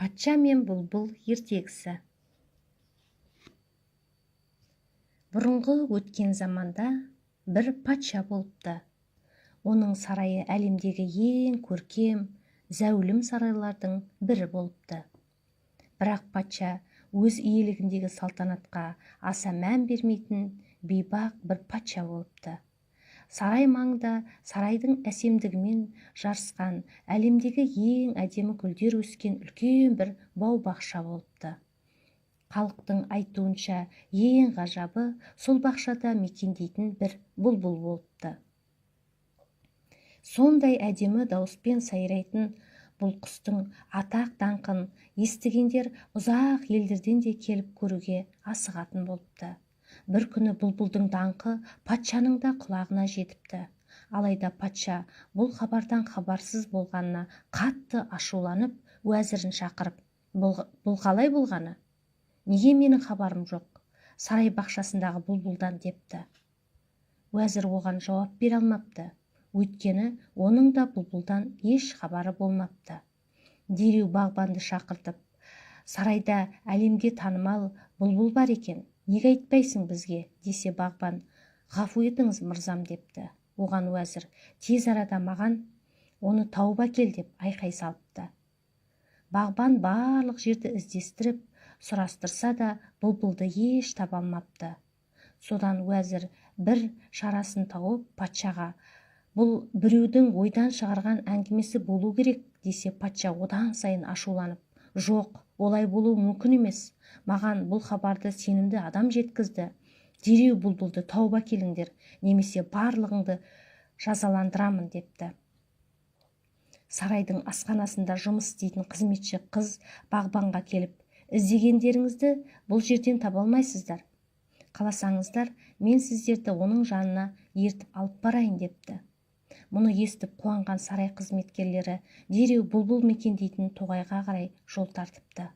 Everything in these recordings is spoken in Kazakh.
Патша мен бұлбұл ертегісі. Бұрынғы өткен заманда бір патша болыпты. Оның сарайы әлемдегі ең көркем, зәулім сарайлардың бірі болыпты. Бірақ патша өз иелігіндегі салтанатқа аса мән бермейтін бейбақ бір патша болыпты. Сарай маңында сарайдың әсемдігімен жарысқан әлемдегі ең әдемі гүлдер өскен үлкен бір бау-бақша болыпты. Халықтың айтуынша, ең ғажабы сол бақшада мекендейтін бір бұлбұл болыпты. Сондай әдемі дауыспен сайрайтын бұл құстың атақ даңқын естігендер ұзақ елдерден де келіп көруге асығатын болыпты. Бір күні бұлбұлдың даңқы патшаның да құлағына жетіпті. Алайда патша бұл хабардан хабарсыз болғанына қатты ашуланып, уәзірін шақырып, бұл қалай болғаны? Неге менің хабарым жоқ? Сарай бақшасындағы бұлбұлдан депті. Уәзір оған жауап бере алмапты. Өйткені оның да бұлбұлдан еш хабары болмапты. Дереу бағбанды шақыртып, сарайда әлемге танымал бұлбұл бар екен, неге айтпайсың бізге, десе бағбан, ғафу етіңіз, мырзам, депті. Оған уәзір, тез арада маған оны тауып әкел деп айқай салыпты. Бағбан барлық жерді іздестіріп, сұрастырса да бұлбұлды еш таба алмапты. Содан уәзір бір шарасын тауып, патшаға, бұл біреудің ойдан шығарған әңгімесі болу керек, десе патша одан сайын ашуланып, жоқ, олай болуы мүмкін емес. Маған бұл хабарды сенімді адам жеткізді. Дереу бұлбұлды тауып әкеліңдер, немесе барлығыңды жазаландырамын депті. Сарайдың асханасында жұмыс істейтін қызметші қыз бағбанға келіп, іздегендеріңізді бұл жерден таба алмайсыздар. Қаласаңыздар, мен сіздерді оның жанына ертіп алып барайын депті. Мұны естіп қуанған сарай қызметкерлері дереу бұлбұл мекендейтін тоғайға қарай жол тартыпты.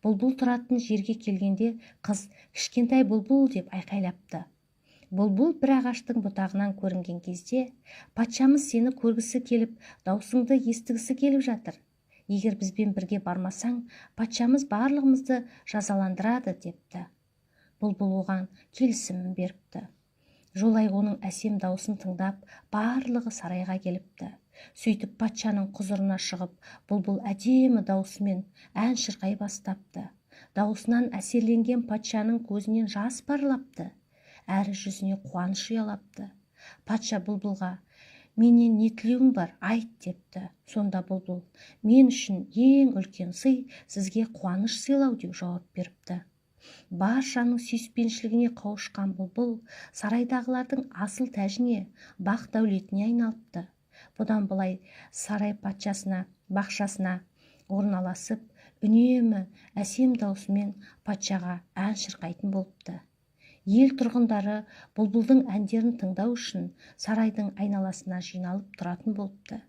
Бұлбұл тұратын жерге келгенде қыз кішкентай бұлбұл деп айқайлапты. Бұлбұл бір ағаштың бұтағынан көрінген кезде, патшамыз сені көргісі келіп, даусыңды естігісі келіп жатыр. Егер бізбен бірге бармасаң, патшамыз барлығымызды жазаландырады депті. Бұлбұл оған келісімін беріпті. Жолай оның әсем даусын тыңдап, барлығы сарайға келіпті. Сөйтіп патшаның құзырына шығып, бұлбұл әдемі даусымен ән шырқай бастапты. Даусынан әсерленген патшаның көзінен жас парлапты, әрі жүзіне қуаныш ұялапты. Патша бұлбұлға, менен не тілеуің бар, айт депті. Сонда бұлбұл, мен үшін ең үлкен сый сізге қуаныш сыйлау деп жауап беріпті. Баршаның сүйіспеншілігіне қауышқан бұлбұл сарайдағылардың асыл тәжіне, бақ дәулетіне айналыпты. Бұдан былай сарай патшасына, бақшасына орналасып, үнемі әсем даусымен патшаға ән шырқайтын болыпты. Ел тұрғындары бұлбұлдың әндерін тыңдау үшін сарайдың айналасына жиналып тұратын болыпты.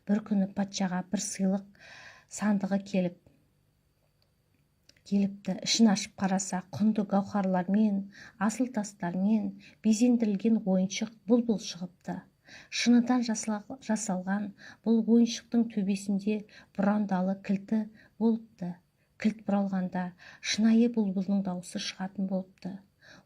Бір күні патшаға бір сыйлық сандығы келіпті. Ішін ашып қараса, құнды гауһарлармен, асыл тастармен безендірілген ойыншық бұлбұл шығыпты. Шыныдан жасалған бұл ойыншықтың төбесінде бұрандалы кілті болыпты. Кілт бұралғанда шынайы бұлбұлдың даусы шығатын болыпты.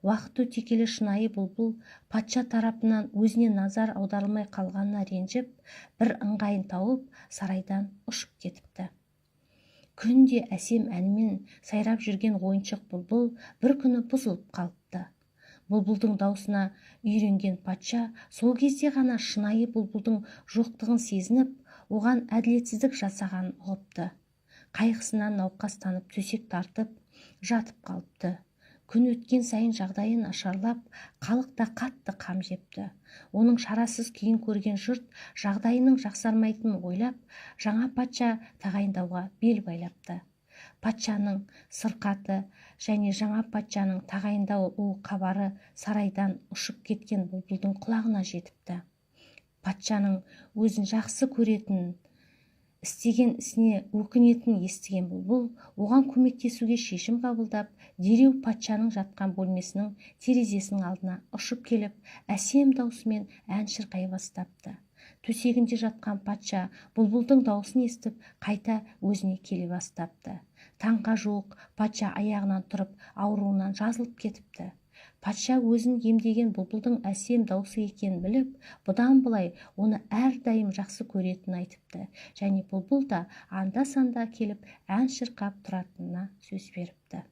Уақыт өте келе шынайы бұлбұл патша тарапынан өзіне назар аударылмай қалғанына ренжіп, бір ыңғайын тауып, сарайдан ұшып кетіпті. Күнде әсем әнмен сайрап жүрген ойыншық бұлбұл бір күні бұзылып қалыпты. Бұлбұлдың даусына үйренген патша сол кезде ғана шынайы бұлбұлдың жоқтығын сезініп, оған әділетсіздік жасағанын ұғыпты. Қайғысынан науқастанып төсек тартып, жатып қалыпты. Күн өткен сайын жағдайы нашарлап, халық та қатты қам жепті. Оның шарасыз күйін көрген жұрт жағдайының жақсармайтынын ойлап, жаңа патша тағайындауға бел байлапты. Патшаның сырқаты және жаңа патшаның тағайындау хабары сарайдан ұшып кеткен бұлбұлдың құлағына жетіпті. Патшаның өзін жақсы көретін, істеген ісіне өкінетін естіген бұлбұл оған көмектесуге шешім қабылдап, дереу патшаның жатқан бөлмесінің терезесінің алдына ұшып келіп, әсем даусымен ән шырқай бастапты. Төсегінде жатқан патша бұлбұлдың даусын естіп, қайта өзіне келе бастапты. Таңға жуық патша аяғынан тұрып, ауруынан жазылып кетіпті. Патша өзін емдеген бұлбұлдың әсем даусы екенін біліп, бұдан былай оны әрдайым жақсы көретінін айтыпты және бұлбұл да анда-санда келіп ән шырқап тұратынына сөз беріпті.